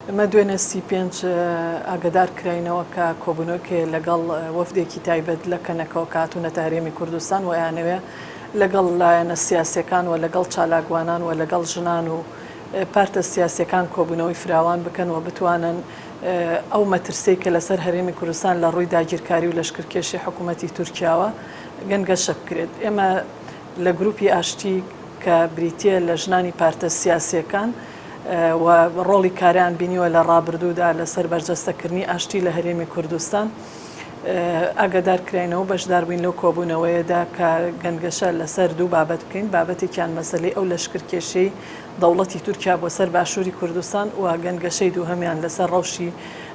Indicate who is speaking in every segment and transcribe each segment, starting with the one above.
Speaker 1: ئێمە دوێنێ 35 ئاگەدار کراینەوە کە کۆبوونەوەیەک هەیە لەگەڵ وەفدێکی تایبەت لە کەنەکەوە کە هاتوونەتە هەرێمی کوردستان و ئەیانەوێ لەگەڵ لایەنە سیاسیەکان و لەگەڵ چالاکوانان و لەگەڵ ژنان و پارتە سیاسیەکان کۆبوونەوەی فراوان بکەن و بتوانن ئەو مەترسیەی کە لەسەر هەرێمی کوردستان لە ڕووی داگیرکاری و لەشکرکێشی حکوومەتی تورکیاوە گەنگەشە بکرێت. ئێمە لە گروپی ئاشتی کە بریتیە لە ژنانی پارتە سیاسیەکان و ڕۆڵی کارایان بینیوە لە ڕابردوودا لەسەر بەرجەستەکردنی ئاشتی لە هەرێمی کوردستان ئاگادار کراینەوە و بەشدار بووین لەو کۆبوونەوەیەدا کە گەنگەشە لەسەر دوو بابەت بکەین، بابەتێکیان مەسەلەی ئەو لەشکرکێشیەی دەوڵەتی تورکیا بۆ سەر باشووری کوردستان و گەنگەشەی دووهەمیان لەسەر ڕەوشی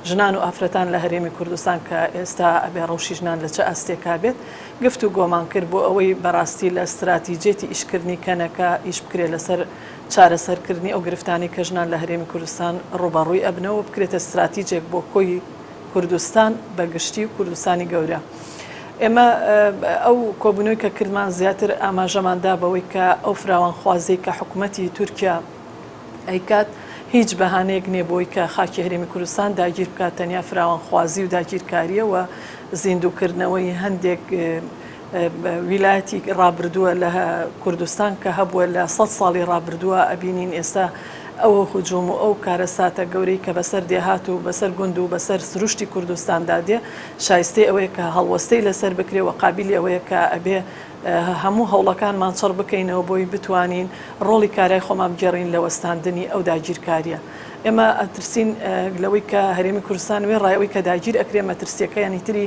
Speaker 1: ژنان و ئافرەتان لە هەرێمی کوردستان کە ئێستا ئەبێ ڕەوشی ژنان لە چ ئاستێکا بێت گفت و گۆمان کرد بۆ ئەوەی بەڕاستی لە ستراتیجێتی ئیشکردنی کەنەکە ئیش بکرێ لەسەر چارەسەرکردنی ئەو گرفتانەی کە ژنان لە هەرێمی کوردستان ڕووبەڕووی ئەبنەوە و بکرێتە ستراتیجێک بۆ کۆی کوردستان بە گشتی و کوردستانی گەورە. ئێمە ئەو کۆبوونەوەی کە کردمان زیاتر ئاماژەمان دا بەوەی کە ئەو فراوانخوازیەی کە حکومەتی تورکیا ئەیکات هیچ بەهانەیەک نیە بۆی کە خاکی هەرێمی کوردستان داگیر بکات تەنیا فراوانخوازی و داگیرکاریە و زیندووکردنەوەی هەندێک ویلایەتی ڕابردووە لە کوردستان کە هەبووە لە سەد ساڵی ڕابردووە ئەبینین ئێستا ئەو هجوم و ئەو کارەساتە گەورەی کە بەسەر دێهات و بەسەر گوند و بەسەر سروشتی کوردستاندا دێ شایستەی ئەوەیە کە هەڵوەستەی لەسەر بکرێ و قابیلی ئەوەیە کە ئەبێ هەموو هەوڵەکانمان چڕ بکەینەوە بۆی بتوانین ڕۆڵی کارای خۆمان بگێڕین لە وەستاندنی ئەو داگیرکاریە. ئێمە ئەترسین لەوەی کە هەرێمی کوردستان وێڕای ئەوەی کە داگیر ئەکرێ مەترسیەکانی تری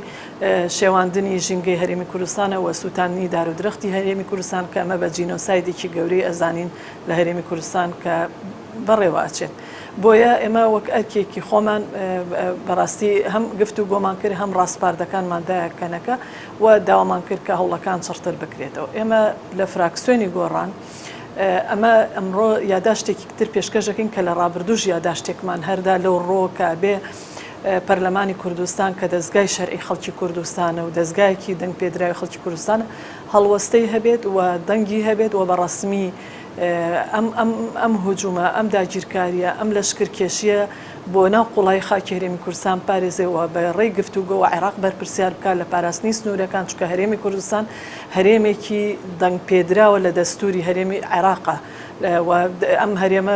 Speaker 1: شێواندنی ژینگەی هەرێمی کوردستانە و سووتاندنی دار و درەختی هەرێمی کوردستان کە ئەمە بە جینۆسایدێکی گەورەی ئەزانین لە هەرێمی کوردستان کە بەڕێوە ئەچێت. بۆیە ئێمە وەک ئەرکێکی خۆمان بەڕاستی هەم گفتوگۆمان کرد هەم ڕاسپاردەکانمان دایە کەنەکە و داوامان کرد کە هەوڵەکان چڕتر بکرێتەوە. ئێمە لە فراکسیۆنی گۆڕان ئەمە ئەمڕۆ یاداشتێکی تر پێشکەش دەکەین کە لە ڕابردووش یاداشتێکمان هەردا لەو ڕۆ کە بێ پەرلەمانی کوردستان کە دەزگای شەرعی خەڵکی کوردستانە و دەزگایەکی دەنگ پێدراوی خەڵکی کوردستانە هەڵوەستەی هەبێت و دەنگی هەبێت و بە ڕەسمی ئەم ئەم ئەم هجومە ئەم داگیرکاریە ئەم لەشکرکێشیە بۆ ناو قوڵایی خاکی هەرێمی کوردستان بپارێزێ و بە ڕێی گفتوگۆوە عێراق بەرپرسیار بکات لە پاراستنی سنوورەکان چونکە هەرێمی کوردستان هەرێمێکی دەنگ پێدراوە لە دەستووری هەرێمی عێراقە و ئەم هەرێمە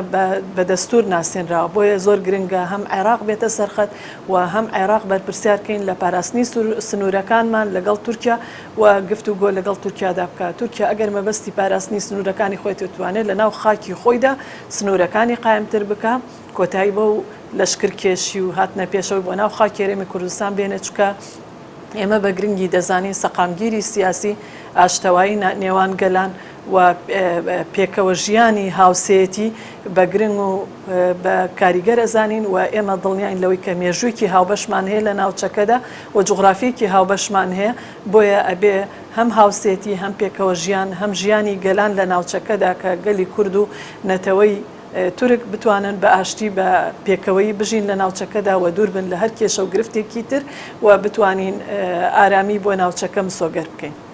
Speaker 1: بە دەستوور ناسێنراوە بۆیە زۆر گرنگە هەم عێراق بێتە سەرخەت و هەم عێراق بەرپرسیار کەین لە پاراستنی سنوورەکانمان لەگەڵ تورکیا و گفتوگۆ لەگەڵ تورکیادا بکات تورکیا ئەگەر مەبەستی پاراستنی سنوورەکانی خۆیەتی دەتوانێت لەناو خاکی خۆیدا سنوورەکانی قایمتر بکا کۆتایی بەو لەشکرکێشی و هاتنە پێشەوەی بۆ ناو خاکی هەرێمی کوردستان بێنێت چونکە ئێمە بە گرنگی دەزانین سەقامگیری سیاسی، ئاشتەوایی نێوان گەلان و پێکەوە ژیانی هاوسێیەتی بە گرنگ و بە کاریگەر ئەزانین و ئێمە دڵنیاین لەوەی کە مێژوویەکی هاوبەشمان هەیە لە ناوچەکەدا و جوغرافیەکی هاوبەشمان هەیە بۆیە ئەبێ هەم هاوسێتی هەم پێکەوە ژیان هەم ژیانی گەلان لە ناوچەکەدا کە گەلی کورد و نەتەوەی تورک بتوانن بە ئاشتی بە پێکەوەیی بژین لە ناوچەکەدا و دوور بن لە هەر کێشە و گرفتێکی تر و بتوانین ئارامی بۆ ناوچەکە مسۆگەر بکەین.